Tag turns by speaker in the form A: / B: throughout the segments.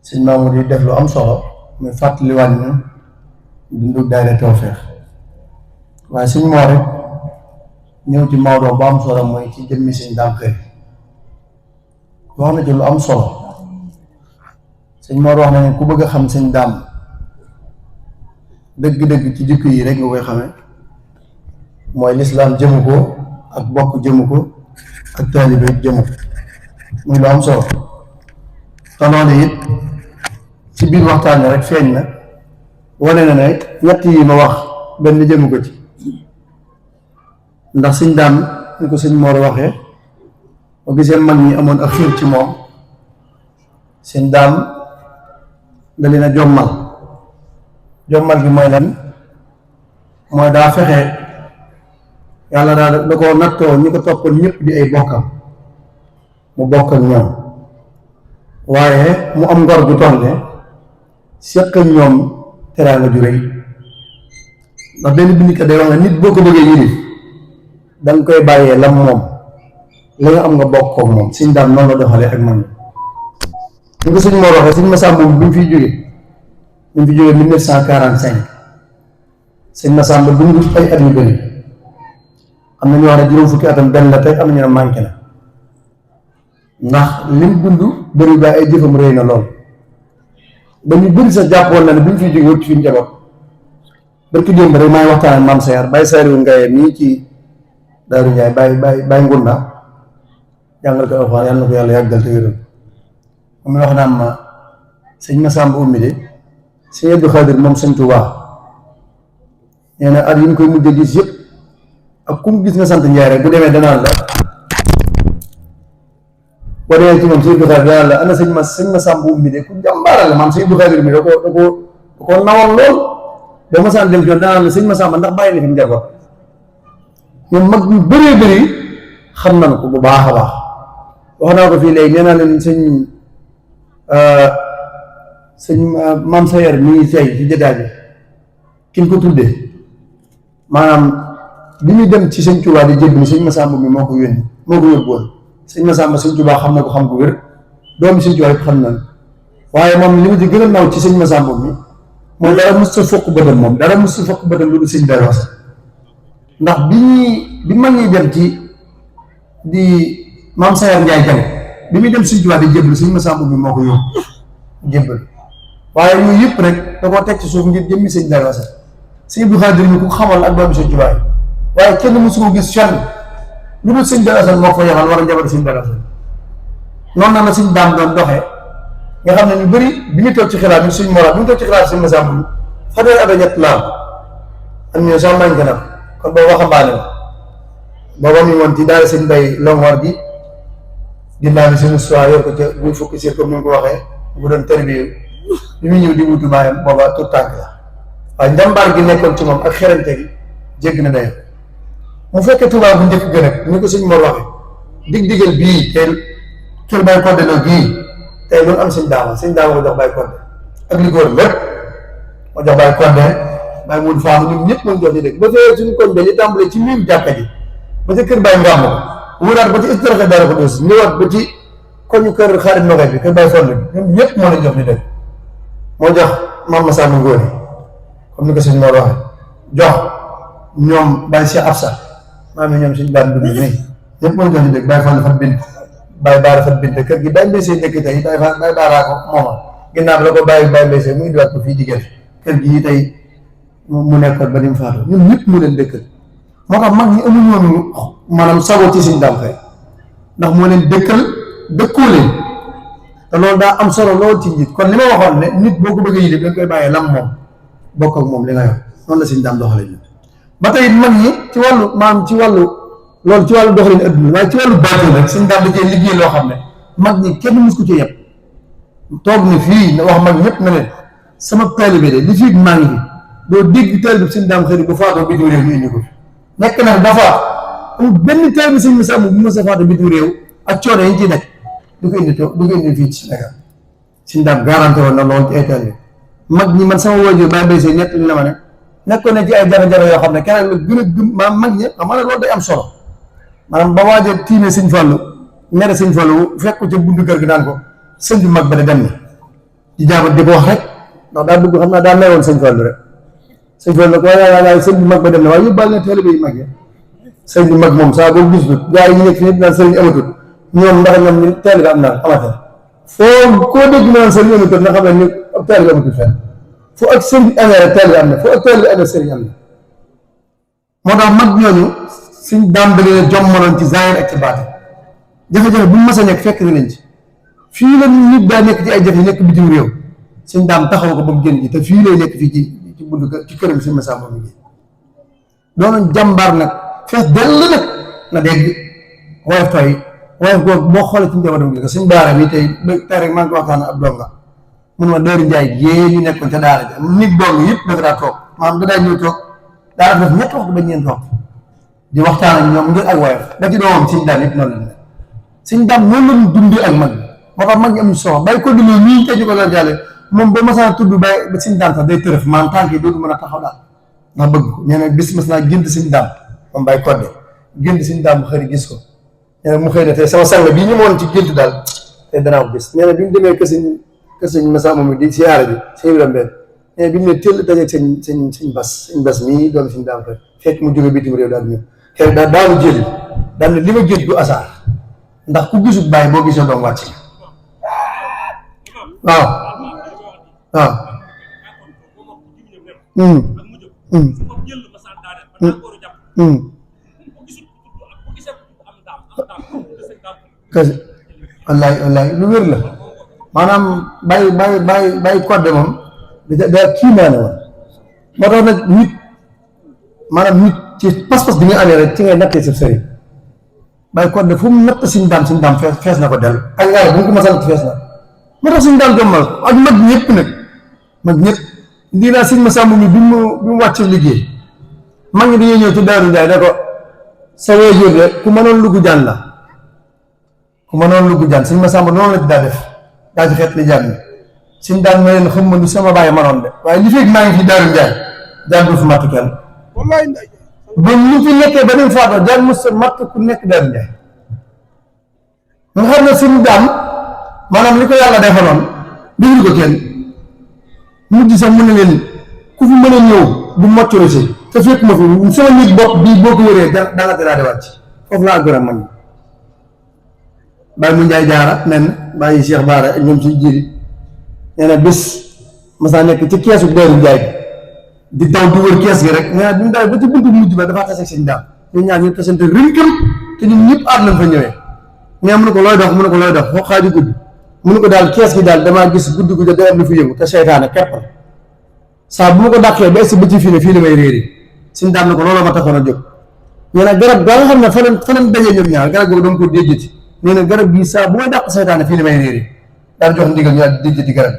A: sëñ Mamour di def lu am solo muy fàttaliwaat ñu dundu daayira Tawfekh waaye sëñ Mor it ñëw ci Maodo bu am solo mooy ci jëmmi sëñ Dame Xëri wax na ci lu am solo sëñ Mor wax na ne ku bëgg a xam sëñ Dame dëgg-dëgg ci jikko yi rek nga koy xamee mooy lislaam jëmu ko ak bokk jëmu ko ak taalibe jëmu ko muy lu am solo te loolu it ci biir waxtaan rek feeñ na wane na ne ñett yi ma wax benn jëmu ko ci ndax sëñ Dame ni ko sëñ Mor waxee boo gisee mag ñi amoon ak xiir ci moom sëñ Dame da leen a jommal gi mooy lan mooy daa fexe yàlla daa da koo nattoo ñi ko toppoon ñëpp di ay bokkam mu bokk ak ñoom waaye mu am ngor gu toll ne seq ak ñoom teraanga ju rëy ndax benn bindkat day wax ne nit boo ko bëggee yilif da nga koy bàyyee lam moom la nga am nga bokk koog moom sëñ Dame noonu la doxalee ak man ñu ko sëñ Mor waxee sëñ Massamba bi mu fiy jógee 1945 sëñ Massamba dund ay at yu bëri am na ñu wax ne juróom fukki atam benn la teg am na ñu ne manqué na ndax lim dund bëri ba ay jëfam rëy na lool ba ñu bëri sa jàppoon na ne bi ñu fiy jógee wut fi njaboot barki démb rek maa ngi waxtaan ak maam Sayar Baye Sayar Ngaye nii ci Daaru Njaay Baye Ngunda jàngal ko alxuraan yàlla na ko yàlla yàggal te wéral moom wax naan ma sëñ Massamba ummi de sëñ Abdou Khadir moom sëñ Tuubaa nee na at yi ñu koy mujj gis yëpp ak ku mu gis nga sant Njaay rek bu demee danaan la boo demee ci moom sëñ Abdou Khadir danaan la ana sëñ Massamba ummi de ku jàmbaaral la maam sëñ Abdou Khadir mi da ko nawal lool ba ma sant dem ci danaan la sëñ Massamba ndax bàyyi na fi njaboot ñoom mag ñu bëree bëri xam nañu ko bu baax a baax wax naa ko fii léegi nee naa leen sëñ maam Sayar mi ngi tey ci jotaay bi ki ñu ko tuddee maanaam bi muy dem ci sëñ Tuubaa di jébbalu sëñ Massamba mi moo ko yónni moo ko yóbbuwoon sëñ Massamba sëñ Tuubaa xam na ko xam ko wér doomi sëñ Tuubaa yëpp xam nañ waaye moom li ma ci gën a naw ci sëñ Massamba mi mooy dara mos sa fokk bëtam moom dara mos sa fokk bëtam lu dul sëñ Darou ndax bi mag ñuy dem ci di maam Sayar Njaay jàng bi muy dem sëñ Tuubaa di jébbalu sëñ Massamba mi moo ko yóbbu jébbal waaye yooyu yëpp rek da koo teg ci suuf ngir jëmmi sëñ Darou sëñ Abdou Khadir mi ku xamal ak doomi sëñ Tuubaa waaye kenn mësu ko gis fenn lu dul sëñ Darou moo ko yebal war a njaboot sëñ Darou noonu na la sëñ Dame doon doxee nga xam ne ñu bëri bi ñu toog ci xilaat bi suñ moral bi ñu toog ci xilaat sëñ Massamba fanweeri at ak ñett la am ñoo sax manqué na kon boobu waxambaane la booba mi woon ci daal sëñ Bay Longor gi ginnaaw bi seen histoire yor ko ca bu fukki siir comme ni nga ko waxee bu doon tërbiye bi muy ñëw di wutu baayam booba tout tànk la waaye njàmbaar gi nekkoon ci moom ak xerante gi jégg na dayo mu fekkee Tuubaa bu njëkk gën ak ni ko sëñ Mor waxee dig-digal bii tey kër Baye Codé Lo bii tey loolu am sëñ Daama ko jox Baye Codé ak li ko wër lépp moo jox Baye Codé Baye Moudou Fall ñun ñëpp moom jox ñu dégg ba fee suñu koñ ba ñu tàmbalee ci miir jàkka ji ba ca kër Baye Ngam ko wëraat ba ci istraxe dara ko dos ñëwaat ba ci koñu kër xarit Nogaye bi kër Baye Fall bi ñoom ñëpp moo leen jox ñu dégg moo jox Mame Massamba Ngóone comme ni ko sëñ Mor waxee jox ñoom Baye Cheikh Absa maa ngi ñoom suñu daan dund nii ñëpp moo jox ñu dégg Baye Fall Fat Bint Baye Baara Fat Bint kër gi Baye Mbese dëkk tey Baye Baara ko mooma ginnaaw la ko Baye Mbese mu indiwaat ko fii jigéen kër gi tey mu nekkoon ba ni mu faatu ñun ñëpp mu leen dëkkal moo tax mag ñi amuñu woon maanaam sago ci sëñ Dame Xëri ndax moo leen dëkkal dëkkoo leen te loolu daa am solo lool ci njiit kon li ma waxoon ne nit boo ko bëggee yilif dañ koy bàyyee lam moom bokk ak moom li nga yor noonu la sëñ Dame doxalee ñu ba tey mag ñi ci wàllu maanaam ci wàllu loolu ci wàllu doxalin adduna waaye ci wàllu baatin rek sëñ Dame da cee liggéey loo xam ne mag ñi kenn mus ko ci yëpp toog ni fii wax mag ñëpp na leen sama taalibe de li fii maa ngi fi doo dégg taalibe sëñ Dame Xëri bu faatoo bitim réew ñu indi ko fi nekk na dafa amul benn taalibe sëñ Massamba bu mos a faatoo bitim réew ak coono yi ñu ciy nekk du ko indi fii ci Sénégal sëñ Dame garanté woon na loolu ci ay taalibe mag ñi man sama waajur Baye Mbay Sey ñett li la ma ne nekkoon na ci ay jafe-jafe yoo xam ne keneen la gën a gëm maanaam mag ñi xam nga loolu day am solo maanaam ba waaj a tiimee sëñ Fallu mere sëñ Fallu fekk ko ca buntu kër gi daan ko sëñ bi mag ba de dem na di jaabat di ko wax rek ndax daa bëgg xam naa daa mewoon sëñ Fallu rek sëñ Fallu nag waaye sëñ bi mag ba dem na waaye yóbbaale na taalibe yu mag yi sëñ bi mag moom saa boobu gis gaa yi ñu nekk fi nit naan sëriñ amatul ñoom ndax ñoom ñu taalibe am naa amate foo koo dégg naan sëriñ amatul na xam ne ni ab taalibe amatul fenn fu ak sëriñ amee rek taalibe am na fu ak taalibe amee sëriñ am na moo tax mag ñooñu suñ daam da leen jommaloon ci zaahir ak ci baatin jafe-jafe bu mu mës a nekk fekk na leen ci fii la nit daa nekk ci ay jafe nekk bitim réew suñ daam taxaw ko ba mu génn ji te fii lay nekk fii ci buntu ci këram suñ Masamba mi ngi doonoon jàmbaar nag fees dell nag na dégg woyof tooy woyof googu boo xoolee ci njabootam gi suñ baara bi tey rek maa ngi ko waxtaan ab donga mun ma Dóori Njaay yée ñu nekkoon ca daara ja nit dong yëpp dafa daa toog maanaam da daa ñëw toog daa def ñetti waxtu ba ñeent waxtu di waxtaan ak ñoom ngir ak woyof ba ci doomam suñ daam yëpp noonu la ne suñ daam noonu lañu dundee ak mag moo tax mag ñi amuñu solo bàyyi ko dundee nii tey ñu ko doon jàlle moom ba masaan tudd bàyyi ba suñ daam sax day tërëf maanaam tànk yi dootu mën a taxaw daal ndax bëgg ko nee na bis mas naa gént suñ daam moom bàyyi kodde gént suñ daam mu xëri gis ko nee na mu xëy na tey sama sang bii ñu moon ci gént daal tey danaa ko gis nee na bi mu demee kër sëñ Masamba mi di siyaara bi sëñ Ibrahima Mbène nee na bi mu ne teel dajeeg sëñ bas mii doom suñ daam fekk mu jóge bitim réew daal ñëw xëy daal daanu jëli daal ne li ma gént du asaar ndax ku gisul bàyyi boo gisee doom wàcc waaw waaw kasi wallaay lu wér la maanaam bàyyi kodde moom da kii maa ne woon moo tax nag nit maanaam nit ci pas-pas bi nga amee rek ci ngay nattee sa sëriñ bàyyi kodde fu mu natt suñ daam fees na ko del ak ngaar bu mu ko masal fees na moo tax suñ daam jommal ak mag ñëpp nag mag ñëpp lii naa sëñ Masamba mi bi mu wàcc liggéey mag ñi dañuy ñëw ci Daaru Njaay ne ko sa waajur de ku mënoon lugu jaan la ku mënoon lugu jaan sëñ Masamba noonu la ci daa def daa ci xeet li jaan ni suñ daan ma leen xam ma lu sama bàyyi manoon de waaye li fekk maa ngi fi Daaru Njaay jaan du fi matt kenn ba ñu fi nekkee ba nim faatoo jaan mos sa matt ku nekk Daaru Njaay nga xam ne suñ daam maanaam li ko yàlla defaloon déglu ko kenn mujj sax mën na leen ku fi mën a ñëw bu moccoro si te fekk ma fi sama nit bopp bii boo ko wëree danga daa di wàcc foofu laa gërëm man bàyyi mu njaay jaara nen bàyyi Cheikh Baara ak ñoom suñ jiri nee na bés masaa nekk ci keesu Daaru Njaay di daw di wër kees gi rek nee na bi mu daw ba ci buntu mujj ba dafaa tase sëñ daam ñu ñaar ñu tasante rinkam te ñun ñëpp aat lañ fa ñëwee mais mu ne ko looy dox mu ne ko looy dox foo xaaju guddi mu ne ko daal kees gi daal damaa gis guddi guddi day am lu fi yëngu te seytaane kepp la saa bu ma ko dàqee ba si ba ci fii ne fii la may réeri suñ daam ne ko loolu ma taxoon a jóg nee na garab gaa nga xam ne faneen dajee ñoom ñaar garab googu dama ko déjjati nee na garab gii saa bu may dàq seytaane fii la may réeri daal jox ndigal ñu daal déjjati garab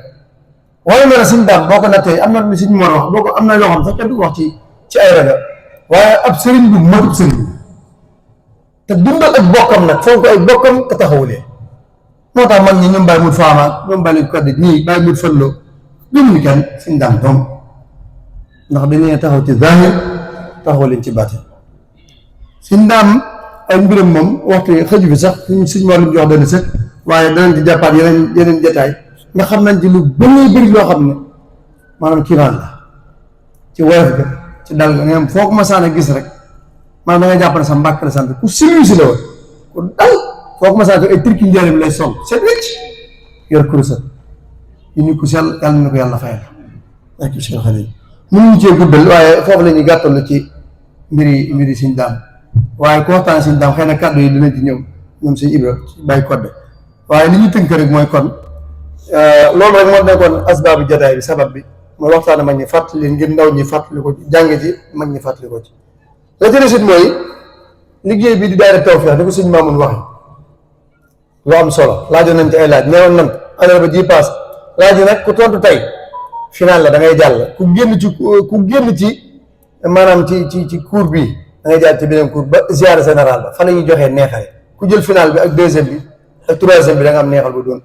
A: waaye nee na suñ daam boo ko nattee am na lu suñ mor wax boo ko am na yoo xam sax kenn du ko wax ci ay rajo waaye ab sëriñ bu matub sëriñ te dundal ak bokkam nag fonk ay bokkam te taxawulee moo tax man ñi ñoom bàyyi mut faamaat ñoom bàyyi ko kodde ñii bàyyi mut fëlloo gëmuñu kenn suñ daam doom ndax dañuy taxaw ci zahir taxaw leen ci baatin suñ daam ay mbiram moom waxtu xëju bi sax suñ mor lu jox dana sëkk waaye danañ ci jàppaat yeneen jataay nga xam nañ ci lu bëri loo xam ne maanaam kiiraan la ci woyof ga ci dal ga nga foo ko ma saan a gis rek maanaam da nga jàpp ne sa mbàkk la sant ku silwisi la woon ku dal foo ko ma saan ay turki njëriñ lay sol c'est rek yor kurusam yi ñu ko sell yàlla na ko yàlla fayal ak Cheikh Khalil mënuñu cee guddal waaye foofu la ñuy gàttal la ci mbiri suñ daam waaye ku waxtaan suñ daam xëy na kàddu yi dinañ ci ñëw ñoom suñ Ibra bàyyi kodde waaye li ñu tënk rek mooy kon loolu rek moo nekkoon asbaabu jataay bi sabab bi mooy waxtaan mag ñi fàttali ngir ndaw ñi fàttali ko jàng ci mag ñi fàttali ko ci la ci desit mooy liggéey bi di daayira Tawfekh dafa suñ Maamun waxe lu am solo laajoon nañ ci ay laaj neewoon nan année ba ji paas laaj yi nag ku tontu tey final la da ngay jàll ku génn ci maanaam ci cours bii da ngay jàll ci beneen cours ba ziara général ba fa la ñuy joxee neexale ku jël final bi ak deuxième bi ak troisième bi da nga am neexal bu doon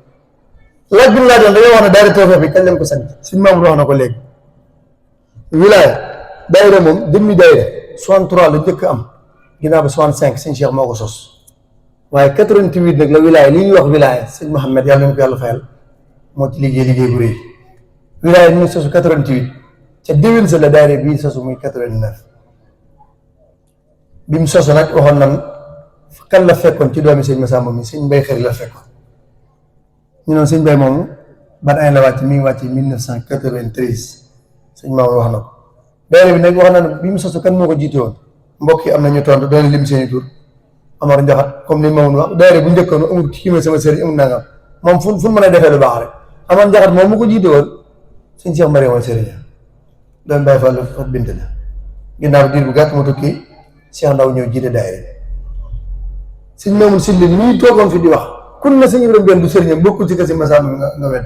A: laaj bi ñu laajoon dañoo wax ne daayira Tawfekh bi kañ lañ ko sant suñ Maamun wax na ko léegi wilaaya daayira moom jëmmi daayira 63 la njëkk am ginnaaw ba 65 sëñ Cheikh moo ko sos waaye 88 nag la wilaaya li ñuy wax wilaaya sëñ Mouhamed yàlla nañu ko yàlla fayal moo ci liggéey bu rëy wilaaya mi ngi sosu 88 ca déwén sa la daayira bii sosu muy 89 bi mu sosu nag waxoon nan kan la fekkoon ci doomi sëñ Massamba mi sëñ Mbay Xari la fekkoon ñu noonu sëñ Mbay moomu ban année la wàcc mi ngi wàcc 1993 sëñ Maodo wax na ko daayira bi nag wax na ne bi mu sosu kan moo ko jiite woon mbokk yi am na ñu tontu doon lim seen i tur Amar Njaxat comme li Maodo wax daayira bu njëkkoon amul kii ma sama sëriñ amul nangam moom fu mën a defee lu baax rek Amar Njaxat moom mu ko jiite woon sëñ Cheikh Mariama sëriñ doon bàyyi fa fat bint la ginnaaw diir bu gàtt mu tukki Cheikh Ndaw ñëw jiite daayira sëñ Mamoun Sylla nii toogoon fi di wax kun na sëñ Ibrahima Benn bu sëriñam bokkul ci kasi Massamba nga wedd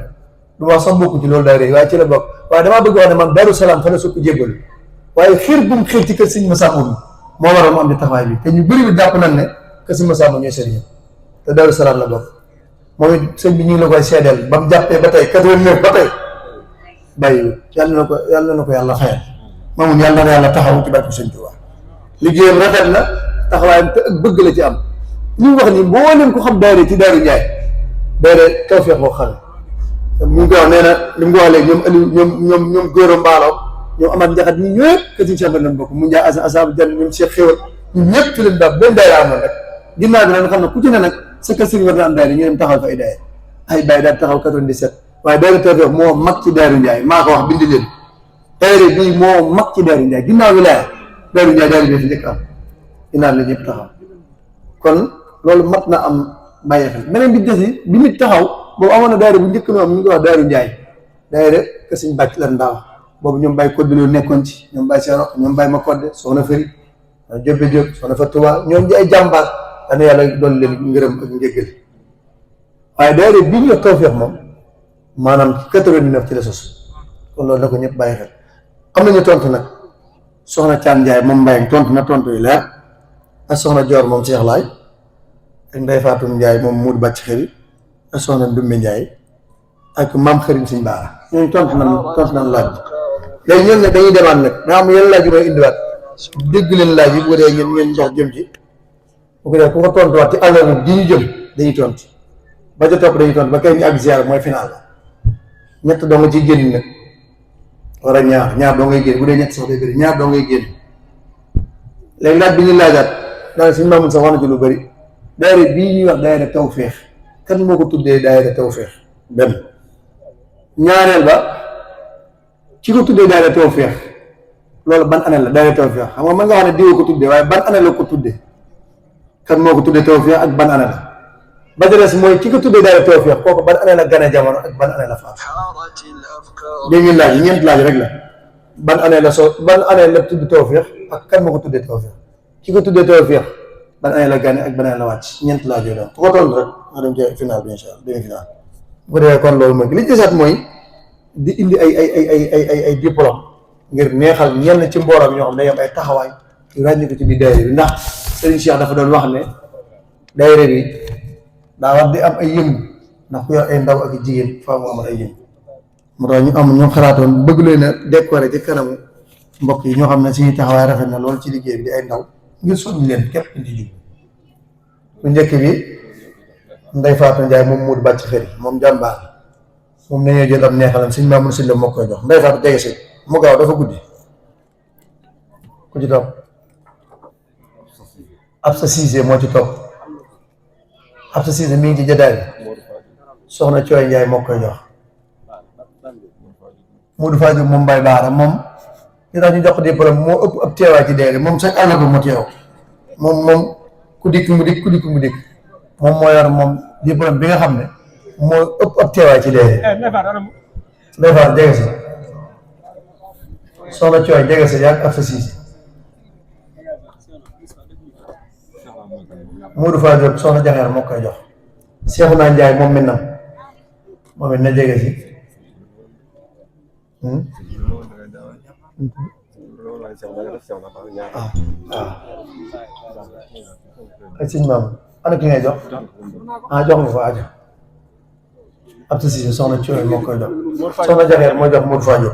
A: du wax sax bokku ci loolu daayira waaye ci la bokk waaye damaa bëgg wax ne man Daaru Salaam fa la sukk jébbalu waaye xiir bu mu xiir ci kër sëñ Massamba bi moo waral mu am di taxawaay bi te ñu bëri bi jàpp nañ ne kër sëñ Massamba ñooy sëriñam te Daaru Salaam la bokk moom it sëñ bi ñu ngi la koy seedeel ba mu jàppee ba tey 89 ba tey bàyyiwul yàlla na ko yàlla fayal moomu yàlla na yàlla taxaw ci barke Sëñ Tuubaa liggéeyam rafet na taxawaayam te ak bëgg la ci am ñu wax ni mboolem ko xam daayira ci Daaru Njaay daayira Tawfeex boo xam ne ñu ngi koy wax nee na li mu ko wax léegi ñoom Aliou ñoom Góora Mbaalo ñoom Amath Njaxat ñi ñëpp kër Sëñ Cheikh Mbay lañ bokk mu njaay asaabu jann ñoom Cheikh Xéwal ñun ñëpp ci leen daal benn daayira amoon rek ginnaaw bi nag nga xam ne ku ci ne nag sa kër sëriñ war na am daayira ñu dem taxawal fa ay daayira ay bàyyi daal taxaw 97 waaye daayira Tawfeex moo mag ci Daaru Njaay maa ko wax bindi leen daayira bii moo mag ci Daaru Njaay ginnaaw wilaaya Daaru Njaay daayira bi fi njëkk am ginnaaw la ñëpp taxaw kon loolu mat na am bàyyi xel beneen bi des bi nit taxaw boobu amoon na daayira bu njëkk noonu ñu ngi ko wax Daaru Njaay daayira kër Sëñ Bàcc lan daa wax boobu ñoom Baye Kodde Lo nekkoon ci ñoom Baye Seero ñoom Baye Makodde soxna Fëri Jóobe Jóob soxna fa Tuubaa ñoom di ay jàmbaar dana yàlla doon leen ngërëm ak njëggal waaye daayira bii ñu wax Tawfeex moom maanaam 89 ci la sos kon loolu na ko ñëpp bàyyi xel am nañu tontu nag soxna Thiam Ndiaye moom Mbaye tontu na tontu yi leer ak soxna Dior moom Cheikh Laay ak Ndeye Fatou Ndiaye moom Moudou Bàcc Xëri ak soxna Ndumbe Ndiaye ak maam Xërim Sëñ Baara ñooñu tontu nañ laaj bi léegi ñoom nag dañuy demaat nag daa am yenn laaj yu may indiwaat dégg leen laaj yi bu ko dee ngeen dox jëm ci bu ko dee ku ko tontuwaat ci àllarba ji ñu jëm dañuy tontu ba ca topp dañuy tontu ba kay ñu ak ziar mooy final la ñett doo nga ciy génn nag wala ñaar doo ngay génn bu dee ñett sax day bëri ñaar doo ngay génn léegi laaj bi ñu laajaat daal suñu maamun sax wax na ci lu bëri daayira bii ñuy wax daayira Tawfeex kan moo ko tuddee daayira Tawfeex benn ñaareel ba ci ko tuddee daayira Tawfeex loolu ban année la daayira Tawfeex xam nga mën nga wax ne diwoo ko tuddee waaye ban année la ko tuddee kan moo ko tuddee Tawfeex ak ban année la ba ca des mooy ki ko tuddee daayira Tawfeex kooku ban année la gane jamono ak ban année la faatu dégg ngeen laaj yi ñeent laaj rek la ban année la tudd Tawfeex ak kan moo ko tuddee Tawfeex ki ko tuddee Tawfeex ban année la gane ak ban année la wàcc ñeent laaj yooyu doon ku ko tontu rek nga dem ci final bi incha allah demi final bu ko defee kon loolu mooy li desaat mooy di indi ay diplôme ngir neexal ñenn ci mbooram ñoo xam ne day am ay taxawaay yu ràññi ko ci biir daayira bi ndax Serigne Cheikh dafa doon wax ne daayira bi daa war di am ay yëngu ndax ku yor ay ndaw ak jigéen faa mu amal ay yëngu moo tax ñu xalaatoon bëgg leen a décorer ci kanamu mbokk yi ñoo xam ne suñuy taxawaay rafet na loolu ci liggéey bi di ay ndaw ngir soññ leen képp indi jub bu njëkk bi Ndeye Fatou Ndiaye moom Moudou Bàcc Xëri moom jàmbaar moom nañoo jël am neexalam Sëñ Mamoun Sylla moo koy jox Ndeye Fatou jege si mu gaaw dafa guddi ku ci topp Absa Cissé moo ci topp Absa Cissé mi ngi ci jataay bi soxna Cooy Ndiaye moo koy jox Modou Fadio moom Mbaye Baara moom li tax ñu jox ko diplôme moo ëpp ab teewaay ci daayira moom chaque année ba mu teew moom ku dikk mu dikk moom moo yor moom diplôme bi nga xam ne moo ëpp ab teewaay ci daayira Ndeye Fatou jege si soxna Cooy jege si yaag Absa Cissé Modou Fadio soxna Jaxeer moo koy jox Cheikhouna Ndiaye moom mi moom it na jege si ay sëñ maam ana ki ngay jox jox nga ko ajo Absa Cissé soxna Cooy moo koy jox soxna Jaxeer moo jox Modou Fadio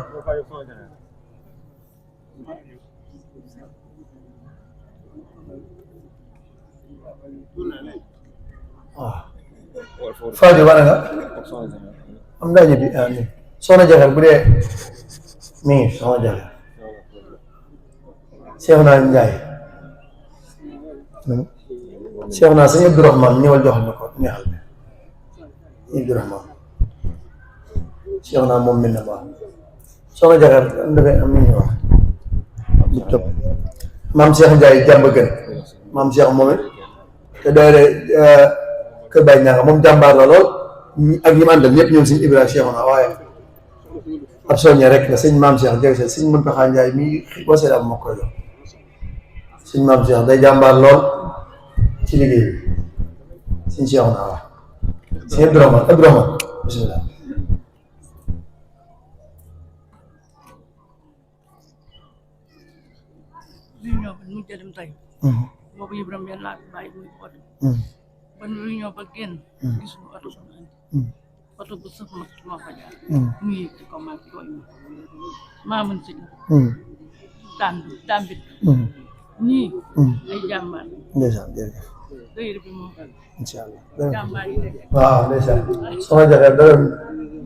A: waaw Fadio wane nga am naa ñibbi nii soxna Jaxar bu dee mi ngi soxna Jaxar Cheikh naa Njaay Cheikh naa sëñ Abdourahmane ñëwal jox ñu ko neexal bi Abdourahmane Cheikh naa moom mel na baax soxna Jaxar dafay am ñu wax di topp maam Cheikh Ndiaye jàmb gën maam Cheikh moom it te doole kër Baye Ñanga moom jàmbaar la lool ak ñi mu àndal ñëpp ñoom sëñ Ibrahima Cheikh naa waaye ab soññe rek la sëñ maam Cheikh jërëjëf sëñ Mountakha Ndiaye mii wasee am moo koy jox sëñ maam Cheikh day jàmbaar lool ci liggéey bi sëñ Cheikh naa wax sëñ Abdourahmane bisimilah.
B: réunion ba nu dem tey boobu Ibrahima yàlla laa bàyyi muy oto ba nu réunion ba génn gisuñu oto bu andi oto bu sëf ma moo fa jaar mu yéeg ci kaw maa jooy maa mën si dambit ñii ay jàmbaar
A: ndeysaan jërëjëf
B: dayre bi moom
A: incha allah
B: jàmbaar yi rek
A: waaw ndeysaan soxna Jaxar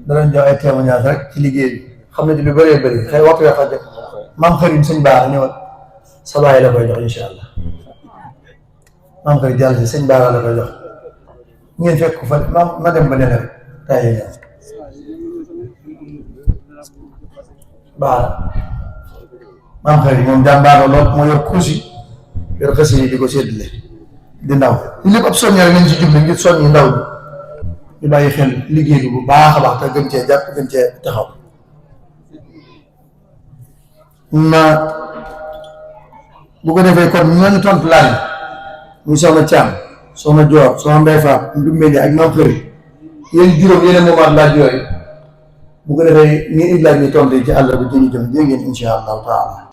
A: danañ jox ay témoignage rek ci liggéey bi xam ne di lu bëree bëri xëy waxtu yoo xam ne maam xarim sëñ baax ñëwal sa baay la koy jox incha allah maam koy jàll si sëñ Baara la koy jox ngeen fekk fa ma dem ba ne rek taay ñëw Baara maam xëy moom jàmbaar la lool moo yor kursi yor xësi yi di ko séddale di ndaw li lépp ab soññe rek lañ ci jublu ngir soññi ndaw bi ñu bàyyi xel liggéey bi bu baax a baax te gën cee jàpp gën cee taxaw bu ko defee kon ñooñu tontu laaj muy soxna Thiam soxna Dior soxna Mbaye Fall Ndoumbé ak maam Xëri yéen juróom yéen a moomaat laaj yooyu bu ko defee ngeen indi laaj ñu tontu ci àll bi ñu jëm dégg ngeen incha allahu taala